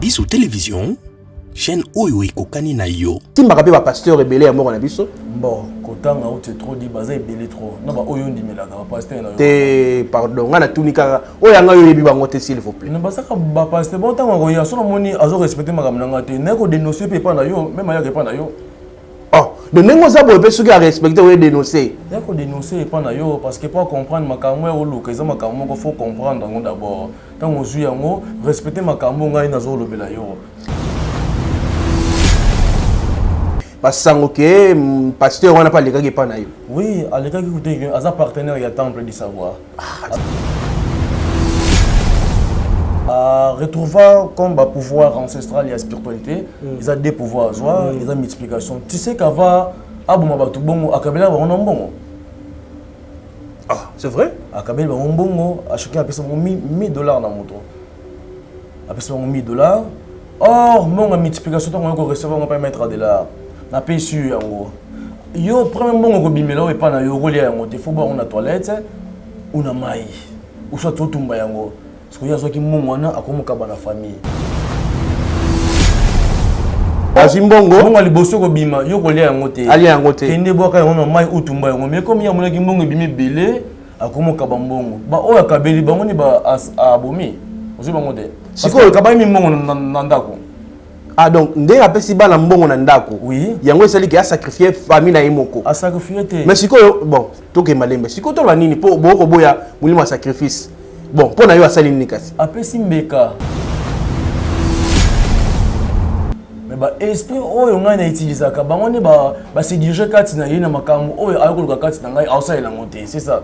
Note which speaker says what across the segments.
Speaker 1: Biso Television, chaîne oyo ekokani na yo.
Speaker 2: Timbaka pe ba pasteur ebele ya mboka na biso.
Speaker 3: Bon, kotanga ou c'est trop dit baza ebele trop. Na ba oyo ndimelaka ba pasteur na yo.
Speaker 2: Te pardon, nga na tuni kaka oyo yanga yo yebi bango te s'il vous plaît.
Speaker 3: Na basaka ba pasteur bon tango ko ya sono moni azo respecter makambo na nga te. Na ko dénoncer pe pa na yo, même ayaka pa na yo.
Speaker 2: Oh, de ndenge oza boye pe soki a respecter oye dénoncer.
Speaker 3: Ya ko dénoncer epa na yo parce que pas comprendre makambo ya oluka eza makambo moko faut comprendre yango d'abord. Tango ozwi yango, respecter makambo ngai nazolobela yo.
Speaker 2: Basango ke pasteur wana pe alekaki epa na yo.
Speaker 3: Oui, alekaki kute aza partenaire ya temple du savoir. Ah. Retrouva comme ba pouvoir ancestral ya spiritualité, eza deux pouvoirs azwa, eza multiplication. Tu sais qu'ava aboma bato bongo akabela bango na mbongo.
Speaker 2: Ah, c'est vrai?
Speaker 3: Akabeli bango mbongo, à chacun apesa bango 1000 dollars na moto. Apesa bango 1000 dollars. Or, mbongo ya multiplication ntango oyo recevoir yango mpe mettre de l'art. Napesi yo yango. Yo premier mbongo ekobimela oyo epai na yo okolia yango te, faut boya yango na toilette ou na mai. Ou soit otumba yango. Parce que ye azwaki mbongo wana akomokaba na famille.
Speaker 2: Azwi mbongo.
Speaker 3: Mbongo ya liboso ekobima, yo kolia yango te.
Speaker 2: Alia yango te.
Speaker 3: Kende bwaka yango na mai otumba yango. Mais comme ye amonaki mbongo ebimi ebele, akomokaba mbongo. Ba oyo akabeli bango nde ba abomi. Ozwi bango te.
Speaker 2: Sikoyo
Speaker 3: akabaki mbongo na ndako.
Speaker 2: Ah donc ndenge apesi bana mbongo na ndako.
Speaker 3: Oui.
Speaker 2: Yango esali ke a sacrifier famille na ye moko.
Speaker 3: A sacrifier te.
Speaker 2: Mais sikoyo bon tokemba lembe. Sikoyo toloba nini po boko boya molimo ya sacrifice. Bon mpo na yo asali nini kasi?
Speaker 3: Apesi mbeka. Mais ba esprit oyo ngai na utilisaka bango nde ba se diriger kati na ye na makambo oyo ayo koluka kati na ngai aosalela yango te, c'est ça.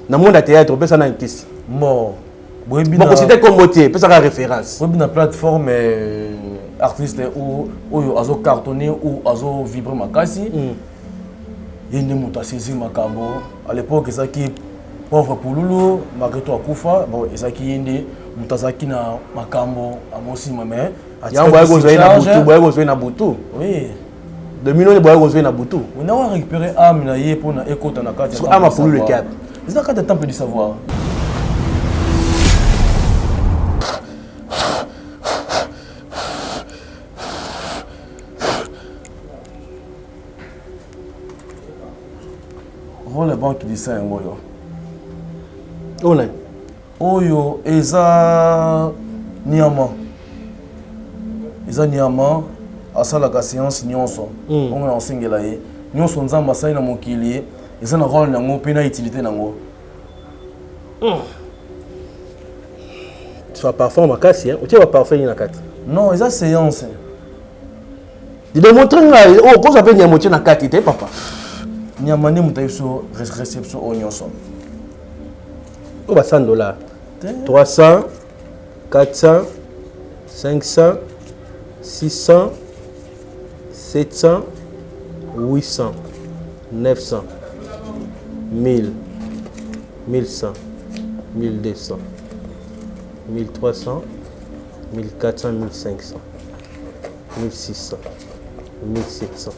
Speaker 2: Na monde ya théâtre opesa nani kisi?
Speaker 3: Bon, boyebi
Speaker 2: na bokosite kombo te, pesaka référence.
Speaker 3: Boyebi na plateforme artiste ou oyo azo cartonner ou azo vibrer makasi. Ye nde moto asaisir makambo. À l'époque ezalaki pauvre Pululu, malgré tout akufa, bon ezalaki ye nde moto azalaki na makambo amosima mais
Speaker 2: yango boye kozwa ye na butu, boye kozwa ye na butu.
Speaker 3: Oui.
Speaker 2: Domino ne boye kozwa ye na butu.
Speaker 3: On a récupéré âme na ye pona ekota na kati
Speaker 2: ya âme ya Pululu ekiapi.
Speaker 3: Eza kati ya temple du savoir. Role ya banque du sang yango oyo.
Speaker 2: Oyo nani?
Speaker 3: Oyo eza niama. Eza niama asalaka séance nyonso. Ongo na osengela ye. Nyonso Nzambe asali na mokili eza na rôle nango pe na utilité nango.
Speaker 2: Soit parfum makasi hein. Otie ba parfum nini na kati?
Speaker 3: Non, eza séance.
Speaker 2: Démontre ngai oh koza pe nyama otie na kati te papa.
Speaker 3: Nyama nde moto ayebi réception oyo nyonso.
Speaker 2: Oyo ba 100 dollars. 300, 400, 500, 600, 700, 800, 900, 1000, 1100, 1200, 1300, 1400, 1500, 1600, 1700,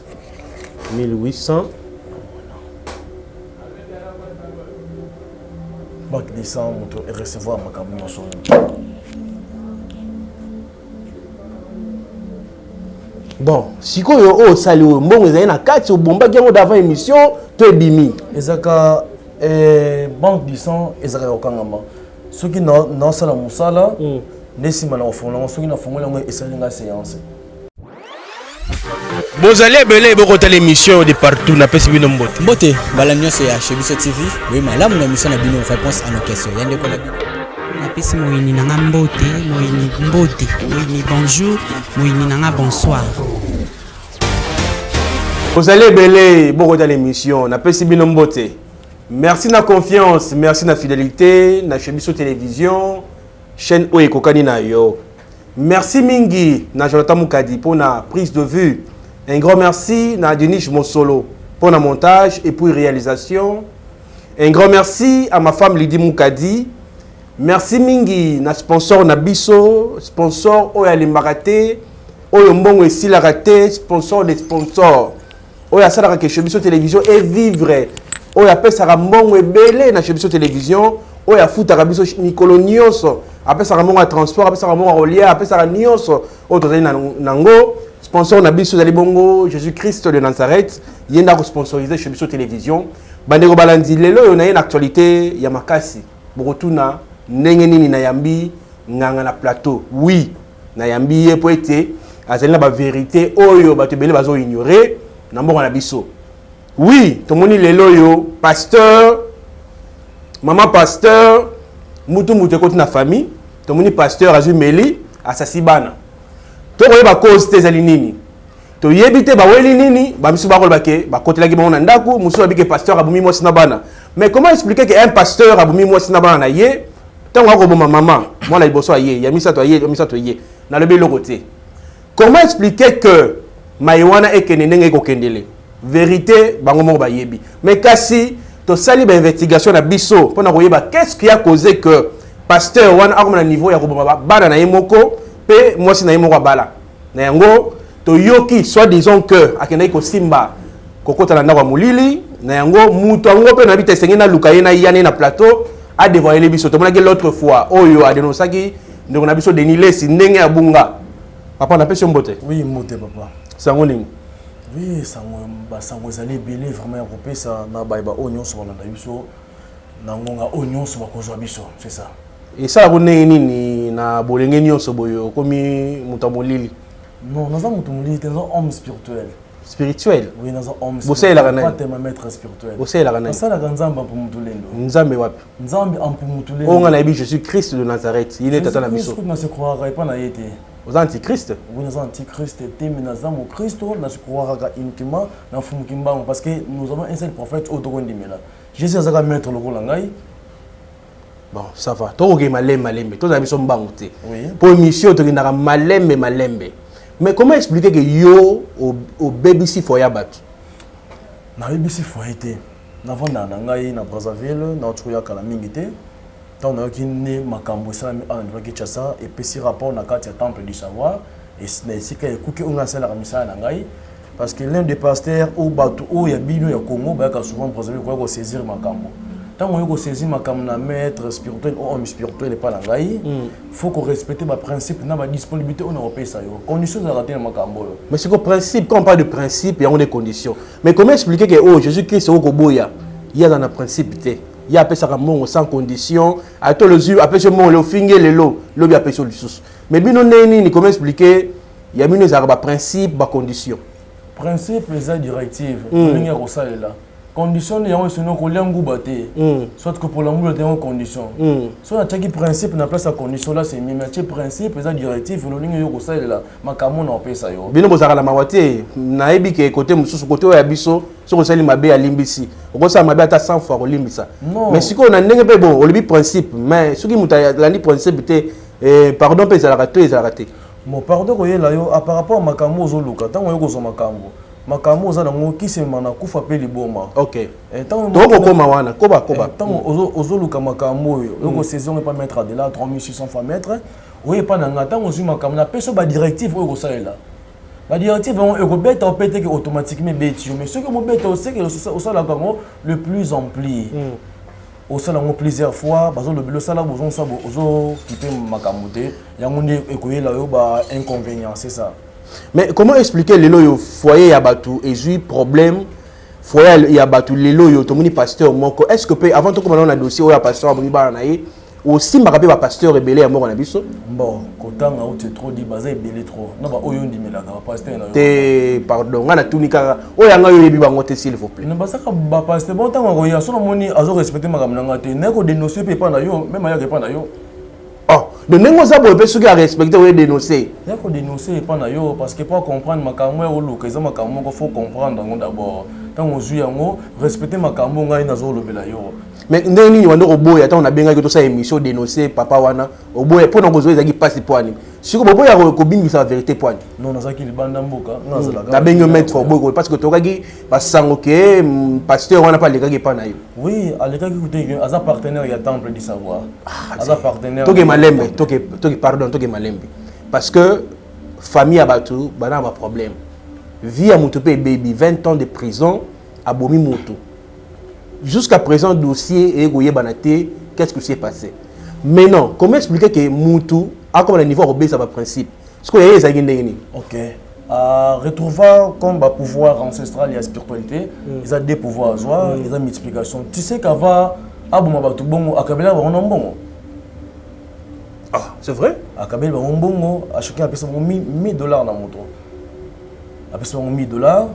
Speaker 2: 1800.
Speaker 3: Banque de sang moto e recevoir makambo nyonso oyo.
Speaker 2: Bon, sikoyo oyo osali oyo mbongo ezali na kati, obombaki yango d'avant émission to ebimi?
Speaker 3: Ezaka banque du sang ezaka ya kokangama. Soki naosala mosala nde nsima na kofongola yango, soki nafongoli yango esali nga séance.
Speaker 2: Bozali ebele bokotala émission de partout, napesi bino mbote.
Speaker 4: Mbote mbala nyonso ya Chez Biso TV, boye malamu na émission na bino réponse à nos questions. Ya ndeko na bino.
Speaker 5: Napesi moyini na nga mbote, moyini mbote, moyini bonjour, moyini na nga bonsoir.
Speaker 2: Bozali ebele bokotala émission, napesi bino mbote. Merci na confiance, merci na fidélité na Chez Biso Télévision, chaîne oyo ekokani na yo. Merci mingi na Jonathan Mukadi pour la prise de vue. Un grand merci na Denis Mosolo pour la montage et puis réalisation. Un grand merci à ma femme Lydie Mukadi. Merci mingi na sponsor na biso, sponsor oyo alembaka te, oyo mbongo esilaka te, sponsor des sponsors. Oyo asalaka ke Chez Biso Télévision et vivre. Oyo apesaka mbongo ebele na Chez Biso Télévision. Oyo afutaka biso mikolo nyonso, apesaka mbongo ya transport, apesaka mbongo ya kolia, apesaka nyonso oyo tozali nango. Sponsor na biso ezali bongo Jésus Christ de Nazareth, ye nde akosponsorize Chez Biso Télévision. Bandeko balandi, lelo oyo naye na actualité ya makasi. Bokotuna ndenge nini nayambi nganga na plateau. Oui, nayambi ye po ete azali na bavérité oyo bato ebele bazoignore na mboka na biso. Oui, tomoni lelo oyo pasteur, mama pasteur, mutu mutu ekoti na famille. Tomoni pasteur azwi meli, asasi bana. Tokoyeba cause te ezali nini, toyebi te baweli nini. Bamisusu bakoloba ke bakotelaki bango na ndako, mosusu babi ke pasteur abomi mwasi na bana. Mais comment expliquer ke un pasteur abomi mwasi na bana na ye? Ntango akoboma mama, mwana liboso aye, ya misato aye, ya misato ye, nalobi eloko te. Comment expliquer que mai wana ekende ndenge ekokendele? Vérité bango moko bayebi. Mais kasi tosali bainvestigation na biso mpona koyeba qu'est-ce qui a causé que pasteur wana akoma na niveau ya koboma bana na ye moko mpe mwasi na ye moko abala. Na yango toyoki soit disant que akendaki kosimba, kokota na ndako ya molili. Na yango moto yango mpe nayebi te, esengeli naluka ye na ya na plateau, adévoiler biso. Tomonaki l'autre fois oyo adénonçaki ndeko na biso Denis Lesi ndenge abunga. Papa, napesi yo mbote.
Speaker 3: Oui, mbote papa.
Speaker 2: Sango nini?
Speaker 3: Oui, sango, basango ezali ebele vraiment ya kopesa na bayeba oyo nyonso balanda biso na ngonga oyo nyonso bakozwa biso, c'est ça.
Speaker 2: Esalaka ndenge nini na bolenge nyonso boye okomi moto ya molili?
Speaker 3: Non, naza moto molili te, naza homme spirituel.
Speaker 2: Spirituel?
Speaker 3: Oui, naza homme.
Speaker 2: Bosalelaka nani?
Speaker 3: Pas tellement maître spirituel.
Speaker 2: Bosalelaka nani?
Speaker 3: Nasalaka Nzambe Ampu Lendo.
Speaker 2: Nzambe wapi?
Speaker 3: Nzambe Ampu Lendo.
Speaker 2: Oyo nga nayebi, Jésus Christ de Nazareth, ye nde tata na biso.
Speaker 3: Nase croiraka epa na ye te.
Speaker 2: Oza antichrist?
Speaker 3: Oui, naza antichrist te, mais naza mokristo. Nase croiraka uniquement na Mfumu Kimbangu, parce que nous avons un seul prophète oyo tokondimela, Jésus. Azaka maître lokola ngai.
Speaker 2: Bon, ça va, tokokende malembe malembe, tozala biso mbangu te.
Speaker 3: Oui.
Speaker 2: Po émission tokendaka malembe malembe. Mais comment expliquer que yo obebisi foyer ya bato?
Speaker 3: Nayebisi foyer te. Navandaka na ngai na Brazzaville, nauti koya kala mingi te. Ntango nayoki nde makambo esalami awa na Kinshasa, epesi rapport na kati ya Temple du Savoir, na esika ekuki oyo ngai asalaka misala na ngai, parce que l'un des pasteurs oyo bato oyo ya bino ya Congo bayaka souvent Brazzaville koya kosaisir makambo. Ntango oyo kosaisir makambo na maître spirituel o homme spirituel epa na ngai, faut korespecte baprincipe na badisponibilité oyo na kopesa yo. Condition ezalaka te na makambo oyo.
Speaker 2: Mais c'est quoi principe? Quand on parle de principe, il y a des conditions. Mais comment expliquer que oh, Jésus Christ okoboya ye, aza na principe te, ye apesaka mbongo sans condition, ata lozwi, apesi yo mbongo, ofingi lelo, lobi apesi yo lisusu. Mais bino ndenge nini? Comment expliquer ya bino ezalaka baprincipe, bacondition?
Speaker 3: Principe eza directive, ndenge ya kosalela. Condition nde yango esoni kolia nguba te, soit kopola mbula te, yango condition. So natiaki principe na place ya condition, là c'est mieux. Mais atie principe eza directive, lolingi yo kosalela makambo na opesa yo.
Speaker 2: Bino bozalaka na mawa te. Nayebi ke kote mosusu, kote oyo ya biso, soki osali mabe, alimbisi. Okosala mabe ata 100 fois, kolimbisa.
Speaker 3: Non.
Speaker 2: Mais sikoyo na ndenge mpe bon, olobi principe, mais soki moto alandi principe te, pardon mpe ezalaka to ezalaka te?
Speaker 3: Bon, pardon koyela yo par rapport a makambo ozoluka. Ntango oyo kozwa makambo, makambo oza nango kisemema na kufa mpe liboma.
Speaker 2: Ok.
Speaker 3: Ntango
Speaker 2: tokokoma wana, koba koba.
Speaker 3: Ntango ozoluka makambo oyo, okosaisir epa maître Adela 3600 fois maître oyo epa na nga. Ntango ozwi makambo, napesi yo badirective oyo kosalela. Badirective yango ekobeta yo mpe teke automatiquement ebeti yo. Mais soki omobeta, oseke osalaka yango le plus en plus, osala yango plusieurs fois, bazolobela osala, bozongisa, ozokipe makambo te, yango nde ekoyela yo ba inconvénient, c'est ça.
Speaker 2: Mais comment expliquer lelo oyo foyer ya bato ezwi problème? Foyer ya bato lelo oyo tomoni pasteur moko. Est ce que mpe avant tokoma nano na dossier oyo ya pasteur amoni bana na ye, osimbaka mpe bapasteur ebele ya mboka na biso?
Speaker 3: Bon, kotanga o c'est trop dit, baza ebele trop na baoyo ondimelaka bapasteur na yo.
Speaker 2: Te, pardon, ngai natuni kaka oyo yanga oyo oyebi bango te, s'il vous plaît.
Speaker 3: Na basaka bapasteur. Bon, ntango akoya, so namoni azorespecte makambo na nga te, naye kodénonce mpe epa na yo, même ayaka epa na yo.
Speaker 2: Oh, donc ndenge oza boye mpe, soki arespecte, oye dénonce?
Speaker 3: Ya kodénonce epa na yo, parce que po comprendre makambo ya oluka, eza makambo moko faut comprendre yango d'abord. Ntango ozwi yango, respecte makambo ngai nazolobela yo.
Speaker 2: Mais ndenge nini wande koboya ntango nabengaki tosala émission, dénonce papa wana, oboya mpona kozwa? Ezalaki mpasi po ani sikoyo boboya kobimbisa vérité po ani?
Speaker 3: Non, nazalaki libanda mboka, nga nazalaka.
Speaker 2: Nabengi yo maître, oboyi parce que tokaki basango ke pasteur wana mpe alekaki epa na yo.
Speaker 3: Oui, alekaki kute, aza partenaire ya Temple du Savoir, aza partenaire.
Speaker 2: Toke malembe, toke, toke, pardon, toke malembe, parce que famille ya bato bana na baproblème, vie ya moto mpe ebebi. 20 ans de prison, abomi moto. Jusqu'à présent, dossier ekoyebana te qu'est-ce qui s'est passé. Maintenant, comment expliquer que mutu akoma na niveau akobesa baprincipe? Sikoyo yaye ezalaki ndenge nini?
Speaker 3: Ok, retrouva comme bapouvoir ancestral ya spiritualité. Eza deux pouvoirs azwa. Eza multiplication. Tu sais qu'ava aboma bato bongo, akabela bango na mbongo.
Speaker 2: Ah, c'est vrai.
Speaker 3: Akabeli bango mbongo. Ashoki apesa bango 1000 $ na moto, apesa bango 1000 $.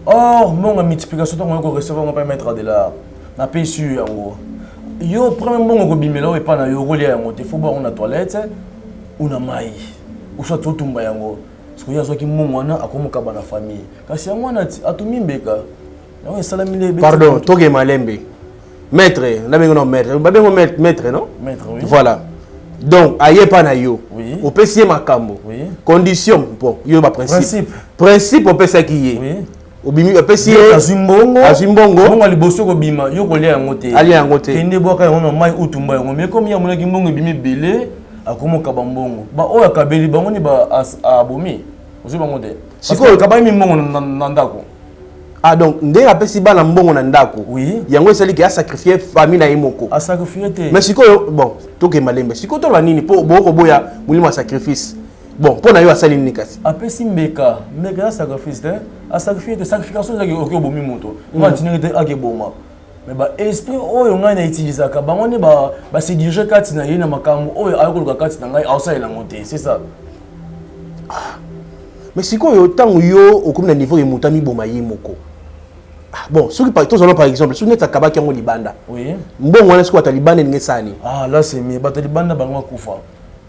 Speaker 3: Or mbongo ya multiplication, ntango oyo korecevoir yango mpe, maître Adelar, napesi yo yango, yo premier mbongo kobimela oyo epai na yo, okolia yango te. Fo bwango na toilette ou na mai ou soit otumba yango. Soki ye azwaki mbongo wana, akomokaba na famille. Kasi yango wana ti atumi mbeka, yango esalami nde ebeti.
Speaker 2: Pardon, toke malembe, maître. Nabengo no maître, babengo maître, maître, non?
Speaker 3: Maître, oui.
Speaker 2: Voilà, donc aye pa na yo.
Speaker 3: Oui.
Speaker 2: Opesi ye makambo.
Speaker 3: Oui.
Speaker 2: Condition, bon, yo baprincipe.
Speaker 3: Principe.
Speaker 2: Principe opesaki ye.
Speaker 3: Oui.
Speaker 2: Obimi, opesi ye.
Speaker 3: Azwi mbongo.
Speaker 2: Azwi mbongo.
Speaker 3: Mbongo ya liboso kobima, yo kolia yango te.
Speaker 2: Alia yango te.
Speaker 3: Kende bwaka yango na mai, otumba yango. Mais comme ye amonaki mbongo ebimi ebele, akomokaba mbongo. Baoyo akabeli bango nde abomi, ozwi bango te.
Speaker 2: Sikoyo-
Speaker 3: Akabami mbongo na ndako.
Speaker 2: Ah, donc ndenge apesi bana mbongo na ndako,
Speaker 3: Oui.
Speaker 2: yango esaliki asacrifie famille na ye moko.
Speaker 3: Asacrifie te.
Speaker 2: Mais sikoyo, bon, tokemba lembe. Sikoyo toloba nini? Mpo bokoboya molimo ya sacrifice. Bon, mpo na yo asali nini kasi?
Speaker 3: Apesi mbeka. Mbeka eza sacrifice te, asacrifie te. Sacrification ezaki oki obomi moto, nga atindaki te akeboma. Mais baesprit oyo ngai na utilisaka bango nde base dirige kati na ye na makambo oyo ayokoluka kati na ngai, aosalela yango te, c'est ça.
Speaker 2: Mais sikoyo, ntango yo okomi na niveau ye moto amiboma ye moko, ah, bon, soki tozala par exemple, soki neti akabaki yango libanda, mbongo wana soki bata libanda, elingi esala nini?
Speaker 3: Ah, là c'est mieux. Bato libanda bango akufa.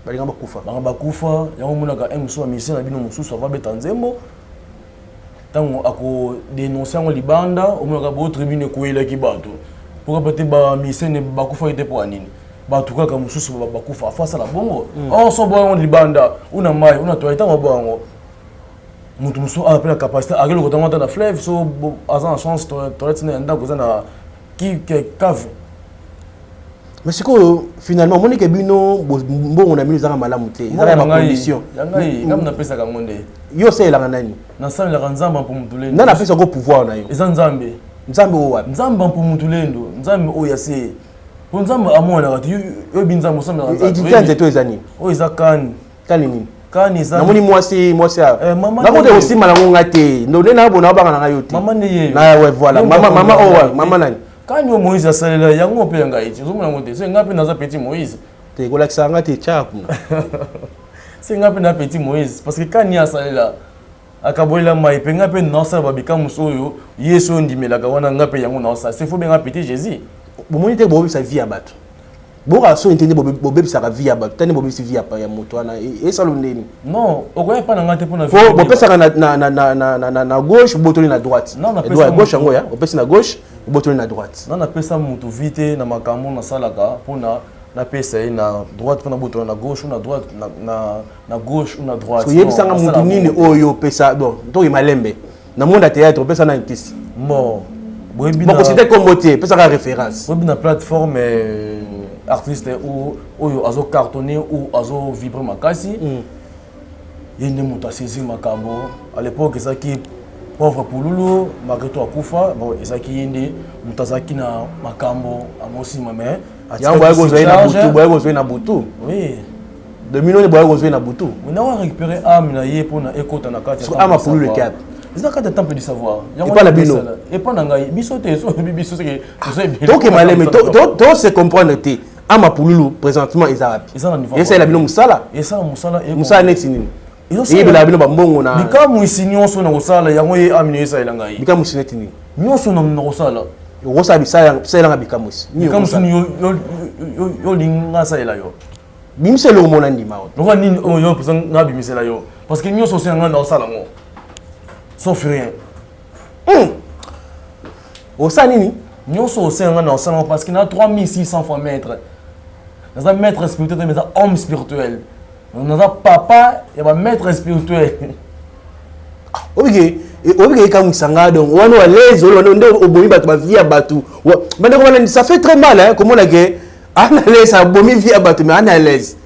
Speaker 2: Balinga bakufa.
Speaker 3: Bango bakufa. Yango omonaka un mosusu, bamusicien na bino mosusu, ava beta nzembo, ntango akodénonce yango libanda, omonaka bo tribune ekweyelaki bato. Pourquoi pas te bamusicien bakufaki te? Mpo ya nini bato kaka mosusu bakufa? Afo asala bongo. Or so boya yango libanda, una mai, una toilette, ntango aboya yango, moto mosusu aza mpe na capacité akeloko ntango ata na fleuve. So aza na chance, toilette na ya ndako eza na cave.
Speaker 2: Mais sikoyo, finalement, omoni ke bino mbongo na bino ezaka malamu te, ezaka ya bacondition.
Speaker 3: Ya ngai, ngai napesaka yango nde.
Speaker 2: Yo osalelaka nani?
Speaker 3: Nasalelaka Nzambe mpo mutu lendo.
Speaker 2: Nani apesaka pouvoir na yo?
Speaker 3: Eza Nzambe.
Speaker 2: Nzambe oyo wapi?
Speaker 3: Nzambe mpo mutu lendo, Nzambe oyo ya se, mpo Nzambe amonanaka te. Oyebi Nzambe, osambelaka Nzambe.
Speaker 2: Edite ya nzete oyo eza nini?
Speaker 3: Oyo eza kani.
Speaker 2: Kani nini?
Speaker 3: Kani eza.
Speaker 2: Namoni mwasi, mwasi.
Speaker 3: Eh, mama.
Speaker 2: Nakote
Speaker 3: nde ye.
Speaker 2: kosimba nango nga te, ndo nde nabona obanga na ngai yo te.
Speaker 3: Mama nde ye.
Speaker 2: Na ouais, voilà.
Speaker 3: Yo.
Speaker 2: Mama, mama
Speaker 3: moko
Speaker 2: oyo
Speaker 3: ngai.
Speaker 2: mama nani?
Speaker 3: Kani oyo Moïse asalela yango mpe ya ngai ti ozomona yango te. Se ngai mpe naza petit Moïse.
Speaker 2: Te, kolakisaka nga te, tiaka kuna.
Speaker 3: Se ngai mpe na petit Moïse, parce que kani asalela, akabolela mai mpe ngai mpe naosala babikamusu oyo Yesu oyo ndimelaka wana, ngai mpe yango naosala. Se fo benga petit Jésus.
Speaker 2: Bomoni te, bobebisa vie ya bato. Boka so ete nde bobebisaka vie ya bato. Tani bobebisi vie ya moto wana, esalo ndeni?
Speaker 3: Non, okoya epa na ngai te mpona
Speaker 2: po bopesaka na gauche, botoli na droite.
Speaker 3: Non, napesa
Speaker 2: Droite, gauche.
Speaker 3: moto.
Speaker 2: Yango ya opesi na gauche, obotoli na droite.
Speaker 3: Na napesa moto vie te na makambo nasalaka mpona napesa ye na droite mpona botola na gauche ou na droite na gauche ou na droite.
Speaker 2: Oyebisanga
Speaker 3: Non,
Speaker 2: motu
Speaker 3: nasala
Speaker 2: nini
Speaker 3: bongo te.
Speaker 2: oyo opesa? Bon, toki malembe. Na monde ya théâtre, opesa nani kisi?
Speaker 3: Bon, boyebi
Speaker 2: Bon, kosite kombo te, epesaka référence.
Speaker 3: Boyebi na plateforme, artiste ou oyo azo cartonner ou azo vibrer makasi, ye nde moto asaisir makambo. À l'époque ezalaki pauvre Pululu, malgré tout akufa. Bon, ezalaki ye nde moto azalaki na makambo yango nsima, mais
Speaker 2: Yango boye kozwa na butu, boye kozwa na butu.
Speaker 3: Oui.
Speaker 2: Domino boye kozwa na butu.
Speaker 3: Nawa récupérer âme na ye mpona ekota na kati.
Speaker 2: Âme ya Pululu ekapi?
Speaker 3: Eza kati ya temple du savoir.
Speaker 2: Epa na bino?
Speaker 3: Epa na ngai. Biso te, so oyebi biso seke.
Speaker 2: Toke maleme, to se comprendre te. Âme ya Pululu présentement eza wapi?
Speaker 3: Eza na niveau.
Speaker 2: Esalela bino mosala?
Speaker 3: Esala mosala.
Speaker 2: Mosala neti nini? Eyebelaka bino bambongo na?
Speaker 3: Bikamwisi nyonso na kosala yango, ye âme esalela ngai.
Speaker 2: Bikamwisi neti nini?
Speaker 3: Nyonso na kosala.
Speaker 2: Okosala bisalelanga bikamwisi?
Speaker 3: Bikamwisi yo olingi asalela yo?
Speaker 2: Bimisa eloko mona ndima oyo.
Speaker 3: Lokola nini oyo yo mpenza nga bimisela yo? Parce que nyonso osenga ngai, na osala yango sauf rien.
Speaker 2: Osala nini?
Speaker 3: Nyonso osenga ngai, na osala yango, parce que na 3600 fois maître. Naza maître spirituel te, mais eza homme spirituel. Naza papa ya bamaître spirituel.
Speaker 2: Obike, obike, ekamwisa nga. Donc wana à l'aise, oyo nde obomi bato, bavie ya bato. Bandeko balandi, ça fait très mal, hein, komona ke ana l'aise, abomi vie ya bato, mais ana à l'aise,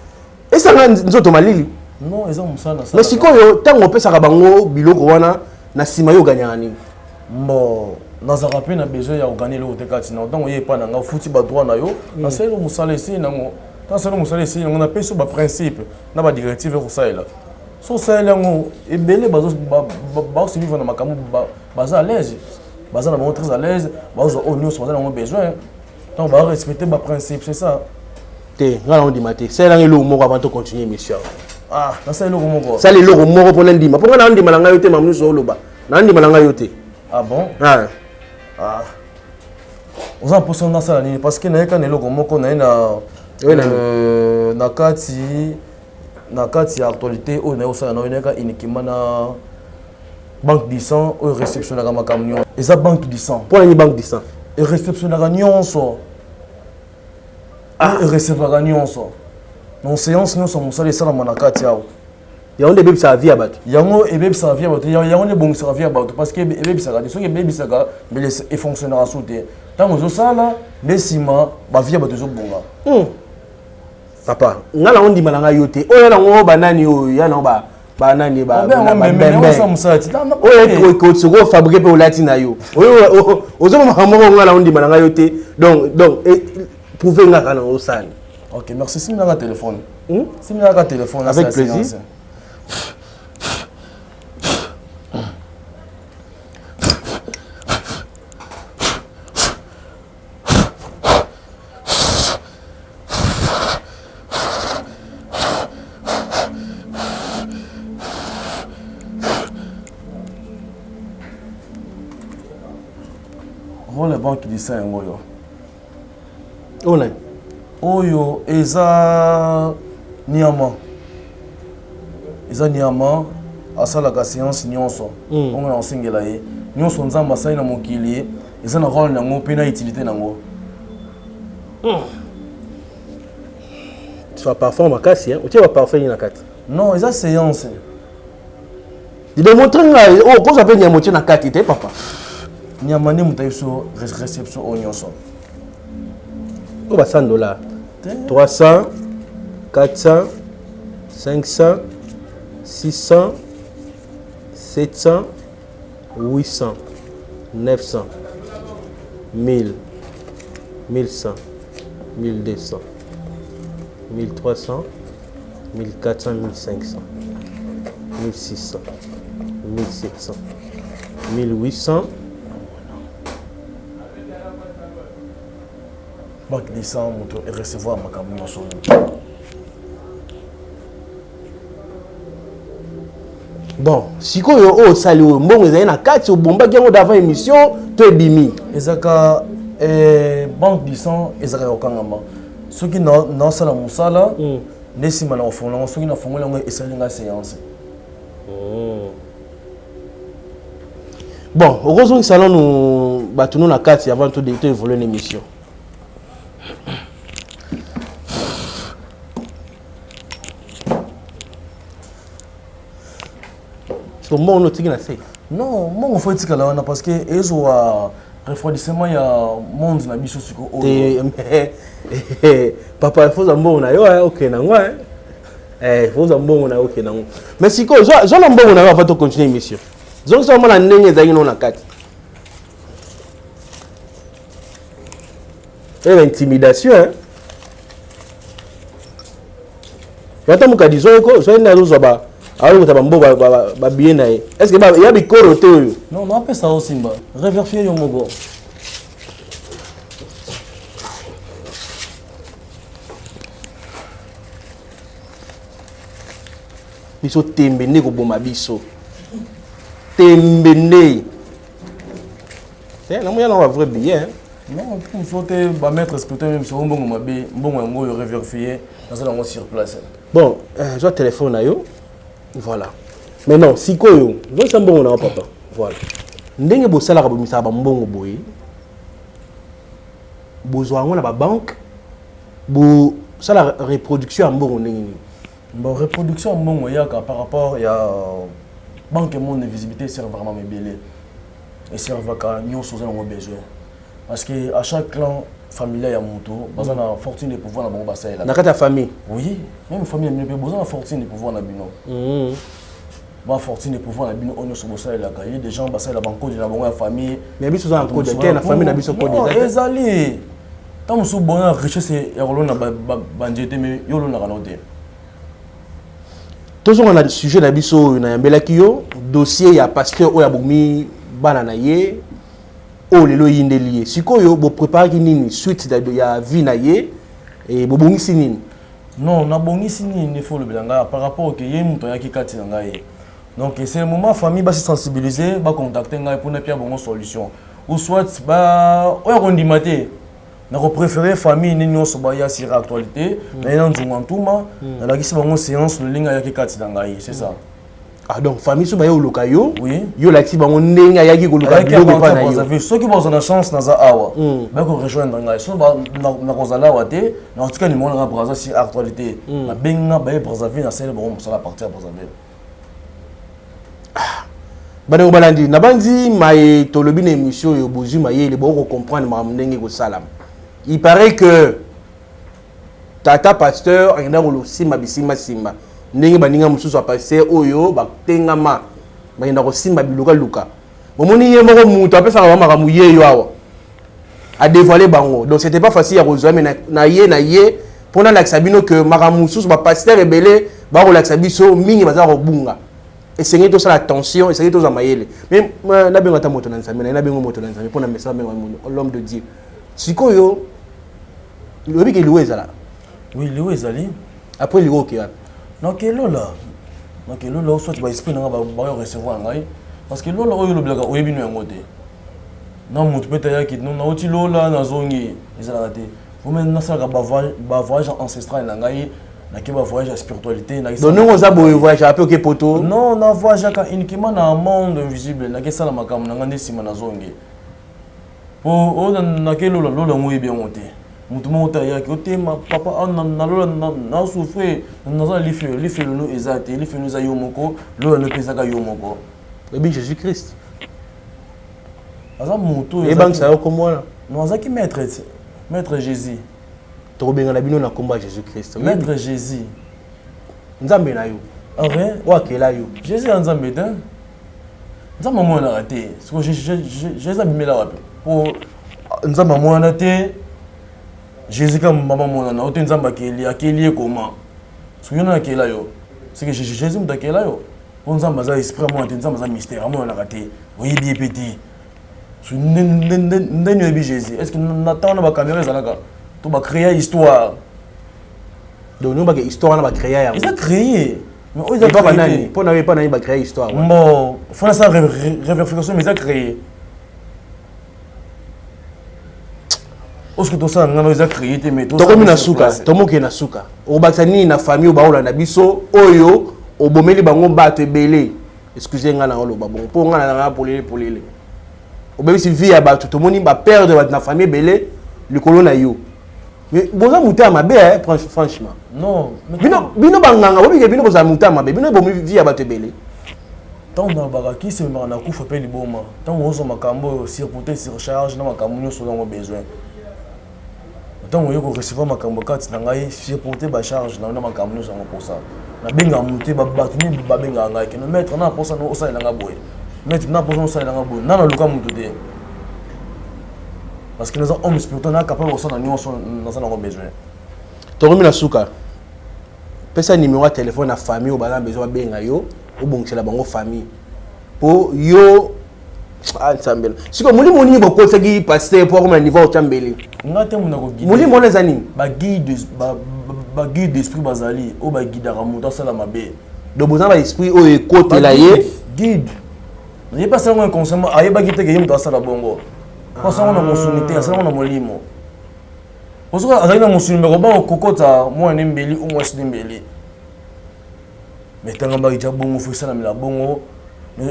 Speaker 2: esanga nzoto malili.
Speaker 3: Non, eza mosala.
Speaker 2: Mais sikoyo, ntango opesaka bango biloko wana, na nsima yo oganyaka nini?
Speaker 3: Bon. Nazalaka mpe na besoin ya kogane eloko te kati na ntango oye epai na ngai, ofuti badroit na yo, nasaleli mosala esili nango. Ntango nasaleli mosala esili nango, napesi yo baprincipe na badirective ya kosalela. So osaleli yango, ebele baosurvivre na makambo, baza à l'aise, baza na bango très à l'aise, bazwa oyo nyonso baza nango besoin ntango barespecte baprincipe, c'est ça.
Speaker 2: Te, ngai naondima te. Salelanga eloko moko avant tocontinue émission.
Speaker 3: Ah, nasala eloko moko?
Speaker 2: Sala eloko moko mpona ndima, mpo ngai naondima na ngai yo te. Mamu nyonso oloba, naondima na ngai yo te.
Speaker 3: Ah bon?
Speaker 2: Ah.
Speaker 3: Ah, oza mposa nasala nini? Parce que nayeka na eloko moko naye na
Speaker 2: Oye na
Speaker 3: na kati ya actualité oyo naye kosala na oyo, nayeka uniquement na banque du sang oyo réceptionnaka makambo nyonso. Eza banque du sang.
Speaker 2: Mpo nani banque du sang?
Speaker 3: Eréceptionnaka nyonso, erecevaka nyonso. Donc séance nyonso, mosala esalama na kati awa.
Speaker 2: Yango nde ebebisaka vie ya bato?
Speaker 3: Yango ebebisaka vie ya bato, yango nde ebongisaka vie ya bato, parce que ebebisaka te. Soki ebebisaka, mbele efonctionnaka su te. Ntango ozosala nde nsima bavie ya bato ezobonga.
Speaker 2: Papa, ngai nango ndima na ngai yo te. Oyo ya nango banani, oyo ya nango banani, oyo soki ofabrique mpe olati na yo, oyo ozomamaka moko, ngai nango ndima na ngai yo te. Donc prouve nga kaka na osala.
Speaker 3: Ok, merci. Siminaka téléphone. Siminaka téléphone.
Speaker 2: Avec plaisir.
Speaker 3: Role ya banque du sang yango oyo.
Speaker 2: Oyo nani?
Speaker 3: Oyo eza niama, eza niama asalaka séance nyonso. Ongo na kosengela ye nyonso Nzambe asali na mokili eza na role nango mpe na utilité nango.
Speaker 2: So parfum makasi, otie baparfum nini na kati?
Speaker 3: Non, eza séance.
Speaker 2: Démontre ngai oyo kozwa mpe nyama otie na kati te, papa.
Speaker 3: Nyama nde moto ayebi so réception oyo nyonso.
Speaker 2: Oyo ba 100 $. 300, 400, 500, 600, 700, 800, 900, 1000, 1100, 1200, 1300, 1400, 1500, 1600, 1700, 1800.
Speaker 3: Banque du sang, moto erecevoir makambo nyonso oyo.
Speaker 2: Bon, sikoyo oyo osali oyo, mbongo ezali na kati, obombaki yango d'avant émission to ebimi?
Speaker 3: Ezalaka banque du sang, ezalaka ya kokangama. Soki naosala mosala nde nsima na kofongola yango. Soki nafongoli yango, esali nga séance.
Speaker 2: Bon, okozongisa nanu bato no na kati avant to évolue na émission. So mbongo no otiki na se?
Speaker 3: Non, mbongo fo etikala wana parce que ezwa refroidissement ya monde na biso siko
Speaker 2: oyo. Papa, foza mbongo na yo okende nango, foza mbongo na yo okende nango. Mais sikoyo zwa na mbongo na yo avant tocontinue émission. Zongisa, omona ndenge ezalaki no na kati. Oyo intimidation ata mokadi zwa zwa nde azozwa ba alokota bambo babillet na ye. Est ce que ya bikoro te oyo?
Speaker 3: Non, napesa yo, simba, revérifie yo moko.
Speaker 2: Biso tembe nde koboma biso, tembe nde. Namoni yana ba vrai billet.
Speaker 3: Non, faut te bamaître spirituel même soko mbongo mabe, mbongo yango oyo revérifie, naza nango sur place.
Speaker 2: Bon, zwa téléphone na yo. Voilà. Maintenant sikoyo zongisa mbongo na yo, papa. Voilà ndenge bosalaka, bomisaka bambongo boye, bozwa yango na babanque, bosala reproduction ya mbongo ndenge nini?
Speaker 3: Bon, reproduction ya mbongo eyaka par rapport ya banque monde visibilité. Eservaka mama ebele, eservaka nyonso oza nango besoin, parce que à chaque clan familial ya moto baza na fortune de pouvoir na bango basalelaka.
Speaker 2: Na kati ya famille?
Speaker 3: Oui, même famille ya bino mpe boza na fortune de pouvoir na bino. Ba fortune et pouvoir na bino oyo nyonso bosalelaka ye des gens basalela bankode na bango ya famille.
Speaker 2: Mais biso oza na nkode te, na famille na biso nkode
Speaker 3: eza te. Ezali ntango mosusu bona richesse ya kolona banzete, mais yo olonaka nao te.
Speaker 2: Tozonga na sujet na biso oyo nayambelaki yo, dossier ya pasteur oyo abomi bana na ye, oyo lelo eyindeli ye. Sikoyo bopreparaki nini suite ya vie na ye? E, bobongisi nini?
Speaker 3: Non, nabongisi nini nde fo olobela ngai par rapport ke ye moto ayaki kati na ngai. Donc c'est le moment famille basi sensibiliser, bacontacte ngai mpona pia bongo solution ou soit ba oyo akondima te. Nakopréféré famille nde nyonso baya sur actualité na ye na nzunga ntuma, nalakisi bango séance lolingi ayaki kati na ngai, c'est ça.
Speaker 2: Ah, donc famille so baye koluka yo?
Speaker 3: Oui.
Speaker 2: Yo olakisi bango ndenge ayaki koluka
Speaker 3: Ayaki
Speaker 2: biloko
Speaker 3: à
Speaker 2: epai na yo.
Speaker 3: Brazzaville. Soki bazwa na chance, naza awa, bakorejoindre ngai. Soki nakozala awa te, nakotika nimero nanga Braza si actualité, babengi nga, baye Brazzaville, nasali bango mosala à partir ya Brazzaville.
Speaker 2: Bandeko balandi, nabandi maye tolobi na émission oyo, bozwi mayele, bokocomprendre makambo ndenge ekosalama. Il paraît que tata pasteur akenda kolosimba bisimbasimba ndenge baninga mosusu ya pasteur oyo batengama bakenda kosimba bilukaluka. Bomoni, ye moko moto apesaka bango makambo, ye yo awa adévoile bango. Donc c'était pas facile ya kozwa me na ye mpo nalakisa bino ke makambo mosusu bapasteur ebele bakolakisa biso mingi baza kobunga. Esengeli tosala attention, esengeli tozwa mayele. Mais nabenga ata moto na Nzambe na ye, nabenga moto na Nzambe mpo na mesa, nabenga l'homme de Dieu. Sikoyo oyebi ke liwa ezala?
Speaker 3: Oui, liwa ezali.
Speaker 2: Après liwa, oke wapi?
Speaker 3: Nake lola, nake lola, soit baesprit nanga bayo recevoir ngai, parce que lola oyo olobelaka, oyebi no yango te na motu mpe tayaki no nauti lola nazongi, ezalaka te. Ome nasalaka bavoyage ancestral na ngai, nake bavoyage ya spiritualité.
Speaker 2: Donc ndenge oza boye, voyage ape, oke poto?
Speaker 3: Non, na voyageaka uniquement na monde invisible. Nakesala makambo na ngai nde nsima nazongi, po oyo nake lola, lola yango oyebi yango te. Motu moko te ayaki otema papa na lola nasouffre, naza na lifelo. Lifelo no eza te, lifelo eza yo moko, lola no mpe ezaka yo moko.
Speaker 2: Oyebi Jésus Christ?
Speaker 3: Aza motu.
Speaker 2: Eyebangisa yo kombo wana?
Speaker 3: Non, azaki maître, maître Jésus.
Speaker 2: Tokobengana bino na kombo ya Jésus Christ.
Speaker 3: Maître Jésus.
Speaker 2: Nzambe na yo.
Speaker 3: Ok.
Speaker 2: Oyo akela yo.
Speaker 3: Jésus ya Nzambe te, Nzambe amonanaka te. Siko Jésus abimela wapi? Po Nzambe amonana te. Jésus ka mama amonana o te. Nzambe akeli, akeli ye koma? Soki yo nani akela yo, seke Jésus moto akela yo, po Nzambe aza esprit, amona te. Nzambe aza mystère, amonanaka te, oyebi ye mpe te. Ndeni oyebi Jésus? Est ce que na ntango na bacaméra ezalaka to bacréa histoire?
Speaker 2: Donc no bake histoire wana bacréa yango?
Speaker 3: Eza créé, mais oyo eza
Speaker 2: epa banani? Mpo na yo, epa nani bacréa histoire?
Speaker 3: Bon, fona sa revérification, mais eza créé. Oyo tosala ngano eza créé te, mais
Speaker 2: tokomi na suka, tomokee na suka. Okobakisa nini na famille oyo baolanda biso, oyo obomeli bango bato ebele? Excuse ngai na oloba bongo mpo ngai nazanga polele polele. Obebisi vie ya bato, tomoni baperdre bato na famille ebele likolo na yo. Mais boza moto ya mabe, franchement.
Speaker 3: Non.
Speaker 2: Bino, bino banganga, bobike bino bozala moto ya mabe, bino ebomi vie ya bato ebele.
Speaker 3: Ntango nalobaka kisi ememaka na kufa mpe liboma, ntango ozwa makambo oyo surporte surcharge na makambo nyonso nango besoin, ntango oye korecevoir makambo kati na ngai, supporte bacharge na yo na makambo nyonso yango. Mposa nabengaka motu te, bato nde babengaka ngai keno: "Maître, na mposa osalela nga boye, maître, na mposa osalela nga boye." Na naluka motu te, parce que naza homme spirituel, na capable kosala nyonso naza nango besoin.
Speaker 2: Tokomi na suka. Pesa numéro ya telefone na famille oyo baza besoin babenga yo, obongisela bango famille, mpo yo, ah, Nzambe, sikoyo molimo nini bokotisaki pasteur mpo akoma na niveau otya mbele?
Speaker 3: Nga te mona koguide.
Speaker 2: Molimo wana eza nini?
Speaker 3: Baguide d'esprit bazali oyo baguidaka moto asala mabe.
Speaker 2: Donc boza na baesprit oyo ekotela ye?
Speaker 3: Guide ye mpe asalango inconsciemment, ayebaki te ke ye moto asala bongo, po asalango na mosuni te, asalango na molimo. Po soki azalaki na mosuni, me koba kokota mwana ne mbeli o mwasi ne mbeli. Mais ntango mbaki ja bongo, fo esalamela bongo,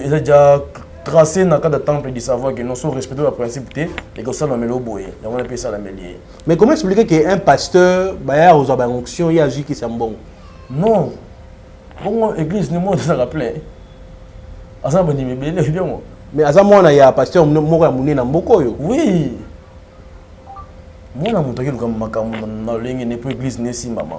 Speaker 3: eza ja tracé na kati ya temple du savoir ke non, so respecte baprincipe te, ekosalamela oboye yango wana mpe esalameli ye.
Speaker 2: Mais comment expliquer que un pasteur baya kozwa baonction, ye azwi kisa mbongo?
Speaker 3: Non, bongo église ne moko ezalaka plein, aza na bandimi ebele, oyebi yango.
Speaker 2: Mais aza mwana ya pasteur moko ya monene na mboka oyo.
Speaker 3: Oui, mwana moto akeluka makambo na lolenge ne mpo église ne esimbama.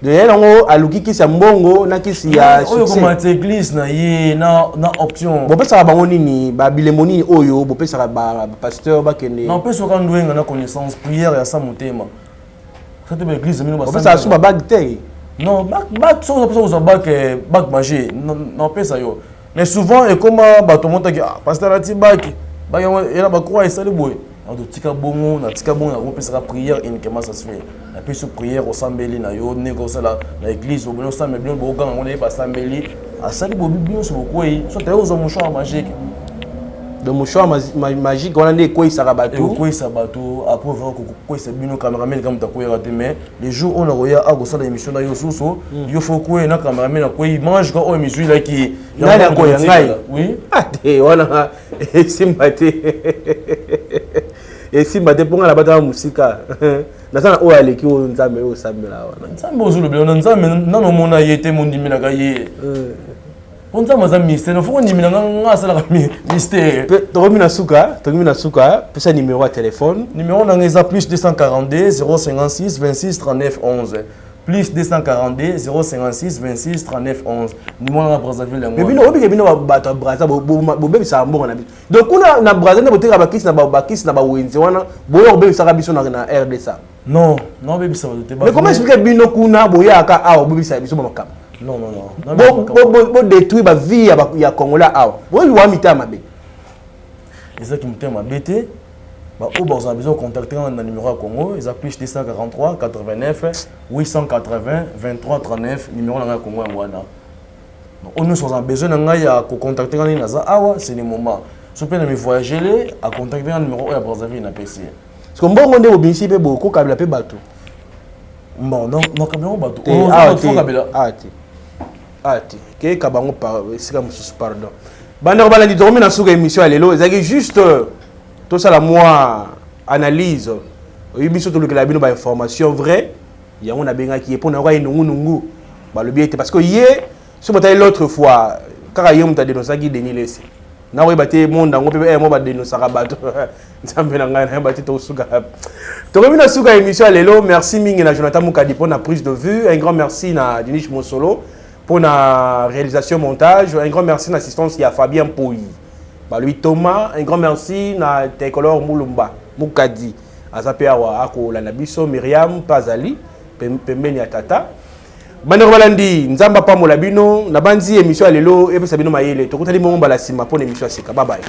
Speaker 2: Donc ye nango aluki kisi ya mbongo na kisi ya
Speaker 3: oyo
Speaker 2: succès.
Speaker 3: Komata église na ye na option.
Speaker 2: Bopesaka bango nini? Babilembo nini oyo bopesaka bapasteur bakende?
Speaker 3: Na opesaka ndwenga na connaissance, prière ya sa motema sate baéglise bino.
Speaker 2: Bopesaka su babague te?
Speaker 3: Non, bague soki opesa kozwa bague, bague magie na opesa yo, mais souvent ekoma bato motaki: "Ah, pasteur ati bague, bague yango ena bacroix esali boye." Totika bongo, natika bongo, nakopesaka prière uniquement, ça se fait. Napesi yo prière, osambeli na yo ndenge osala na église, oboni osambeli, bino bokoganga ngo, naye basambeli, asali bobi, nyonso bokwei, so taye kozwa mouchoir magique.
Speaker 2: Donc mouchoir magique wana nde ekweyisaka bato?
Speaker 3: Ekokweyisa bato. Après vraiment kokweyisa bino, cameraman ka moto akweyaka te, mais les jours oyo nakoya akosala émission na yo susu, yo fo kweye na cameraman akwei mange ka oyo émission elaki.
Speaker 2: Nani akoya? Ngai?
Speaker 3: Oui.
Speaker 2: Ah, te, wana esimba te, esimba te, mpo ngai nabataka mosika, naza na oyo aleki oyo Nzambe oyo osambela wana.
Speaker 3: Nzambe ozolobela na Nzambe nano omona ye te, mondimelaka ye mpo Nzambe aza mystère, fo kondimela nga, nga asalaka mystère.
Speaker 2: Tokomi na suka, tokomi na suka. Pesa numéro ya téléphone.
Speaker 3: Numéro nanga eza plus 242 056 26 39 11, plus 242 056 26 39 11, numéro nanga Brazzaville yango.
Speaker 2: Mais bino obike, bino bato ya Braza bobebisaka mbongo na biso. Donc kuna na Braza nde botekaka bakisi na bakisi na bawenze wana, boya kobebisaka biso na RDC.
Speaker 3: Non, non, obebisa bato te.
Speaker 2: Mais comment expliquer bino kuna boyaka awa bobebisaka biso bamakambo?
Speaker 3: Non, non, non.
Speaker 2: Bodétruire bavie ya Congolais awa, boyebi mitema mabe.
Speaker 3: Ezalaki motema mabe te. Baoyo bazala besoin contacter nga na numéro ya Congo eza plus 243 89 880 23 39, numéro na ngai ya Congo yango wana. Oyo nyonso azala besoin na ngai ya kocontacter nga ndenge naza awa, c'est le moment. So mpe na mi voyagele, acontacter nga numéro oyo ya Brazzaville napesi ye.
Speaker 2: Parce que mbongo nde bobimisi mpe bokokabela mpe bato.
Speaker 3: Bon, nakabela yango bato.
Speaker 2: Te, awa te, awa te, awa te, keyeka bango esika mosusu, pardon. Bandeko balandi, tokomi na suka émission ya lelo. Ezalaki juste tosala mwa analyse. Oyebi, biso tolukela bino bainformation vrai. Yango nabengaki ye mpo na yoka ye nungunungu balobi ete, parce que ye so botali l'autre fois kaka ye moto adénonçaki Denis Lese. Nakoyeba te monde yango mpe mo badénonçaka bato. Nzambe na ngai, nayeba te. Tosuka, tokomi na suka émission ya lelo. Merci mingi na Jonathan Mukadi mpo na prise de vue. Un grand merci na Dinish Mosolo mpo na réalisation, montage. Un grand merci na assistance ya Fabien Poi, balobi Thomas. Un grand merci na Tekolor Mulumba Mukadi, aza mpe awa akolanda biso. Miriam mpe azali pembeni ya tata. Bandeko balandi, Nzambe apambola bino. Nabandi émission ya lelo epesa bino mayele. Tokutani bongo mbala nsima mpo na émission ya sika. Babaye.